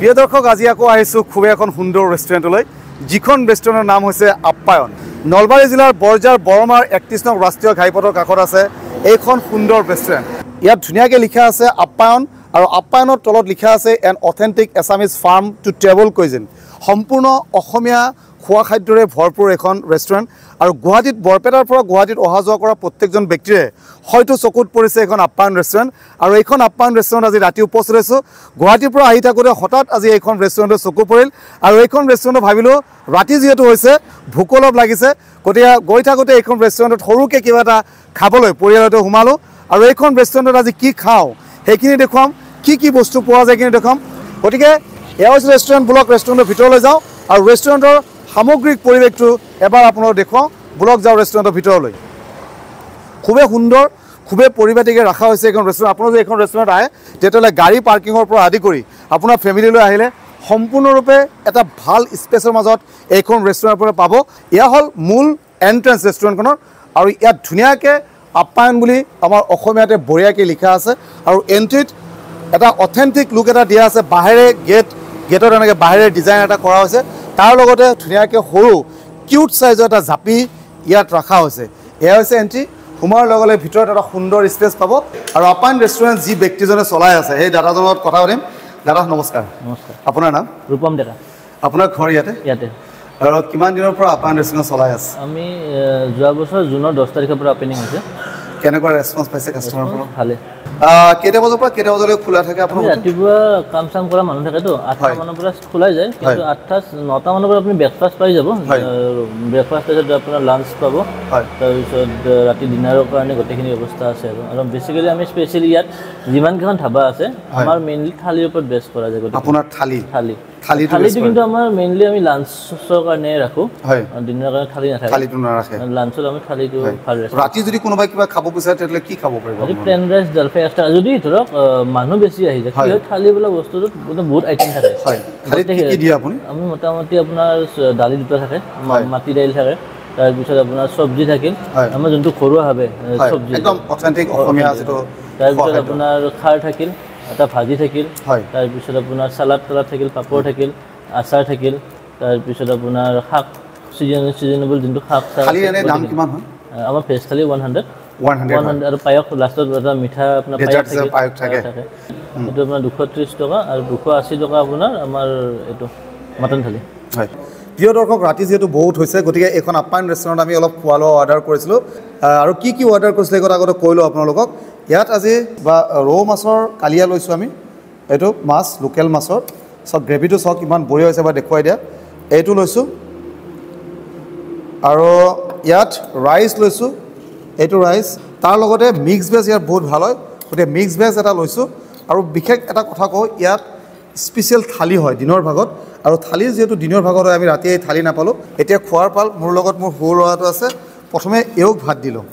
প্ৰিয় দৰ্শক, আজি আকৌ আহিছোঁ খুবেই এখন সুন্দৰ ৰেষ্টুৰেণ্টলৈ, যিখন ৰেষ্টুৰেণ্টৰ নাম হৈছে আপ্যায়ন। নলবাৰী জিলাৰ বৰজাৰ বৰমাৰ 31 নং ৰাষ্ট্ৰীয় ঘাইপথৰ কাষত আছে এইখন সুন্দৰ ৰেষ্টুৰেণ্ট। ইয়াত ধুনীয়াকৈ লিখা আছে আপ্যায়ন, আৰু আপ্যায়নৰ তলত লিখা আছে an authentic Assamese farm to table cuisine. সম্পূৰ্ণ অসমীয়া খোৱা খাদ্যৰে ভৰপূৰ এখন ৰেষ্টুৰেণ্ট। আৰু গুৱাহাটীত, বৰপেটাৰ পৰা গুৱাহাটীত অহা যোৱা কৰা প্ৰত্যেকজন ব্যক্তিৰে হয়তো চকুত পৰিছে এইখন আপ্যায়ন ৰেষ্টুৰেণ্ট। আৰু এইখন আপ্যায়ন ৰেষ্টুৰেণ্ট আজি ৰাতি উপস্থিত হৈছোঁ। গুৱাহাটীৰ পৰা আহি থাকোঁতে হঠাৎ আজি এইখন ৰেষ্টুৰেণ্টৰ চকু পৰিল, আৰু এইখন ৰেষ্টুৰেণ্টত ভাবিলোঁ ৰাতি যিহেতু হৈছে, ভোক অলপ লাগিছে, গতিকে গৈ থাকোঁতে এইখন ৰেষ্টুৰেণ্টত সৰুকৈ কিবা এটা খাবলৈ পৰিয়ালতে সোমালোঁ। আৰু এইখন ৰেষ্টুৰেণ্টত আজি কি খাওঁ সেইখিনি দেখুৱাম, কি কি বস্তু পোৱা যায় সেইখিনি দেখুৱাম। গতিকে এয়া হৈছে ৰেষ্টুৰেণ্ট। ব্লক ৰেষ্টুৰেণ্টৰ ভিতৰলৈ যাওঁ আৰু ৰেষ্টুৰেণ্টৰ সামগ্ৰিক পৰিৱেশটো এবাৰ আপোনালোক দেখুৱাওঁ। ব্লক যাওঁ ৰেষ্টুৰেণ্টৰ ভিতৰলৈ। খুবেই সুন্দৰ, খুবেই পৰিপাটিকৈ ৰখা হৈছে এইখন ৰেষ্টুৰেণ্ট। আপোনালোক যদি এইখন ৰেষ্টুৰেণ্ট আহে তেতিয়াহ'লে গাড়ী পাৰ্কিঙৰ পৰা আদি কৰি আপোনাৰ ফেমিলিলৈ আহিলে সম্পূৰ্ণৰূপে এটা ভাল স্পেচৰ মাজত এইখন ৰেষ্টুৰেণ্টৰ পৰা পাব। এয়া হ'ল মূল এণ্ট্ৰেঞ্চ ৰেষ্টুৰেণ্টখনৰ, আৰু ইয়াত ধুনীয়াকৈ আপ্যায়ন বুলি আমাৰ অসমীয়াতে বঢ়িয়াকৈ লিখা আছে। আৰু এণ্ট্ৰিত এটা অথেণ্টিক লুক এটা দিয়া আছে, বাহিৰে গেটত এনেকৈ বাহিৰে ডিজাইন এটা কৰা হৈছে। তাৰ লগতে ধুনীয়াকৈ সৰু কিউট চাইজৰ এটা জাপি ইয়াত ৰখা হৈছে। এয়া হৈছে এণ্ট্ৰি। সোমোৱাৰ লগে লগে ভিতৰত এটা সুন্দৰ স্পেচ পাব। আৰু আপ্যায়ন ৰেষ্টুৰেণ্ট যি ব্যক্তিজনে চলাই আছে সেই দাদাজনৰ লগত কথা পাতিম। দাদা নমস্কাৰ। নমস্কাৰ। আপোনাৰ নাম? ৰূপম ডেকা। আপোনাৰ ঘৰ ইয়াতে? ইয়াতে। আৰু কিমান দিনৰ পৰা আপ্যায়ন ৰেষ্টুৰেণ্ট চলাই আছে? আমি যোৱা বছৰ জুনৰ 10 তাৰিখৰ পৰা অপেনিং হৈছে। কেনেকুৱা ৰেছপন্স পাইছে কাষ্টমাৰৰ পৰা? ভালে। কেইটা বজাৰ পৰা কেইটা বজালৈ খোলা থাকে আপোনাৰ? ৰাতিপুৱা কাম চাম কৰা মানুহ থাকেতো, 8টা মানৰ পৰা খোলাই যায়, কিন্তু 8টা 9টা মানৰ পৰা আপুনি ব্ৰেকফাষ্ট পাই যাব। ব্ৰেকফাষ্ট তাৰপিছত আপোনাৰ লাঞ্চ পাব, তাৰপিছত ৰাতি ডিনাৰৰ কাৰণে গোটেইখিনি ব্যৱস্থা আছে। আৰু বেচিকেলি আমি স্পেচিয়েলি ইয়াত যিমানকেইখন ধাবা আছে আমাৰ মেইনলি থালিৰ ওপৰত বেছ কৰা যায়। আপোনাৰ থালি? থালি থালিটো কিন্তু আমাৰ মেইনলি আমি লাঞ্চৰ কাৰণে ৰাখোঁ, ডিনাৰৰ কাৰণে থালি নাথাকে। থালিটো নাৰাখে? লাঞ্চত আমি থালিটো ভাল ৰাখোঁ। ৰাতি যদি কোনোবাই কিবা খাব বিচাৰে তেতিয়াহ'লে কি খাব পাৰিব? প্লেন ৰাইচ, দাল ফ্ৰাই এক্সট্ৰা। যদি ধৰক মানুহ বেছি আহি যায়, কি হয় থালি বোলা বস্তুটোত বহুত আইটেম থাকে। আমি মোটামুটি আপোনাৰ দালি দুটা থাকে, মাটি দাইল থাকে, তাৰপিছত আপোনাৰ চব্জি থাকিল, আমাৰ যোনটো ঘৰুৱাভাৱে চব্জি একদম অথেণ্টিক অসমীয়া যিটো, তাৰপিছত আপোনাৰ খাৰ থাকিল, এটা ভাজি থাকিল, তাৰপিছত আপোনাৰ চালাড তালাড থাকিল, পাপৰ থাকিল, আচাৰ থাকিল, তাৰপিছত আপোনাৰ শাক ছিজনেবল যোনটো শাক। দাম কিমান হয়? আমাৰ ভেজ থালি 100 আৰু পায়স লাষ্টত এটা মিঠা আপোনাৰ পায়স থাকে, সেইটো আপোনাৰ 230 টকা আৰু 280 টকা আপোনাৰ আমাৰ এইটো মটন থালি। হয়। প্ৰিয় দৰ্শক, ৰাতি যিহেতু বহুত হৈছে, গতিকে এইখন আপ্যায়ন ৰেষ্টুৰেণ্টত আমি অলপ খোৱা লোৱা অৰ্ডাৰ কৰিছিলোঁ। আৰু কি কি অৰ্ডাৰ কৰিছিলোঁ এই কথা আগতে কৈ লওঁ আপোনালোকক। ইয়াত আজি বা ৰৌ মাছৰ কালিয়া লৈছোঁ আমি। এইটো মাছ লোকেল মাছৰ, চাওক গ্ৰেভিটো চাওক ইমান বঢ়িয়া হৈছে, বা দেখুৱাই দিয়া। এইটো লৈছোঁ। আৰু ইয়াত ৰাইচ লৈছোঁ, এইটো ৰাইচ। তাৰ লগতে মিক্স ভেজ ইয়াত বহুত ভাল হয়, গতিকে মিক্স ভেজ এটা লৈছোঁ। আৰু বিশেষ এটা কথা কওঁ, ইয়াত স্পেচিয়েল থালি হয় দিনৰ ভাগত, আৰু থালি যিহেতু দিনৰ ভাগত হয়, আমি ৰাতি এই থালি নাপালোঁ। এতিয়া খোৱাৰ পাল মোৰ লগত মোৰ সৰু ল'ৰাটো আছে। প্ৰথমে এওক ভাত দিলোঁ।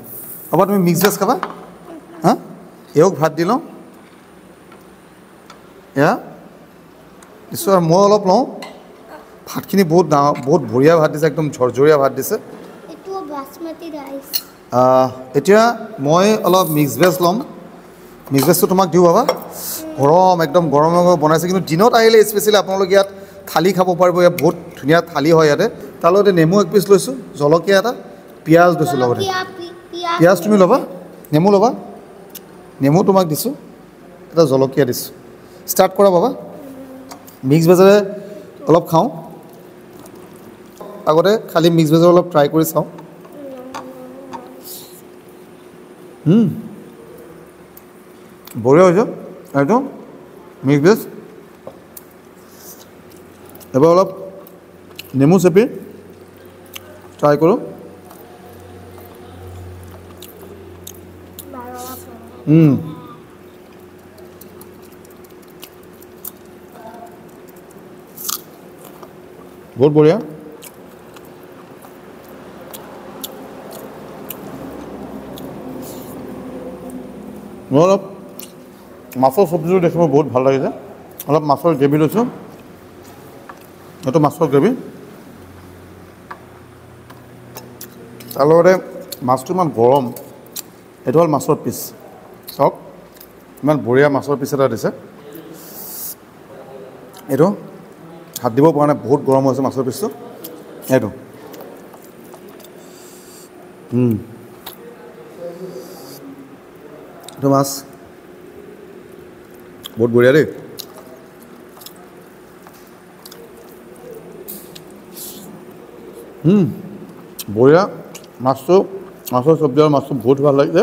হ'ব, তুমি মিক্স ভেজ খাবা? হা, এওক ভাত দিলোঁ, এয়া দিছোঁ। আৰু মই অলপ লওঁ। ভাতখিনি বহুত ডাঙৰ, বহুত বঢ়িয়া ভাত দিছে, একদম ঝৰঝৰীয়া ভাত দিছে। এতিয়া মই অলপ মিক্স ভেজ ল'ম। মিক্স ভেজটো তোমাক দিওঁ বাবা। গৰম, একদম গৰম বনাইছে। কিন্তু দিনত আহিলে স্পেচিয়েলি আপোনালোক ইয়াত থালি খাব পাৰিব। ইয়াত বহুত ধুনীয়া থালি হয় ইয়াতে। তাৰ লগতে নেমু এক পিচ লৈছোঁ, জলকীয়া এটা, পিঁয়াজ লৈছোঁ লগতে। পিঁয়াজ তুমি ল'বা, নেমু ল'বা? নেমু তোমাক দিছোঁ, এটা জলকীয়া দিছোঁ। ষ্টাৰ্ট কৰা বাবা। মিক্স ভেজেৰে অলপ খাওঁ। আগতে খালি মিক্স ভেজৰ অলপ ট্ৰাই কৰি চাওঁ। বঢ়িয়া হৈছে এইটো মিক্স ভেজ। এবাৰ অলপ নেমু চেপি ট্ৰাই কৰোঁ। বহুত বঢ়িয়া। মই অলপ মাছৰ চব্জিটো দেখিব বহুত ভাল লাগিছে। অলপ মাছৰ গ্ৰেভি লৈছোঁ, এইটো মাছৰ গ্ৰেভি। তাৰ লগতে মাছটো ইমান গৰম, এইটো হ'ল মাছৰ পিচ। চাওক ইমান বঢ়িয়া মাছৰ পিচ এটা দিছে। এইটো হাত দিব পৰা নাই, বহুত গৰম হৈছে মাছৰ পিচটো। এইটো এইটো মাছ বহুত বঢ়িয়া দেই। বঢ়িয়া মাছটো, মাছৰ চব্জি আৰু মাছটো বহুত ভাল লাগিছে।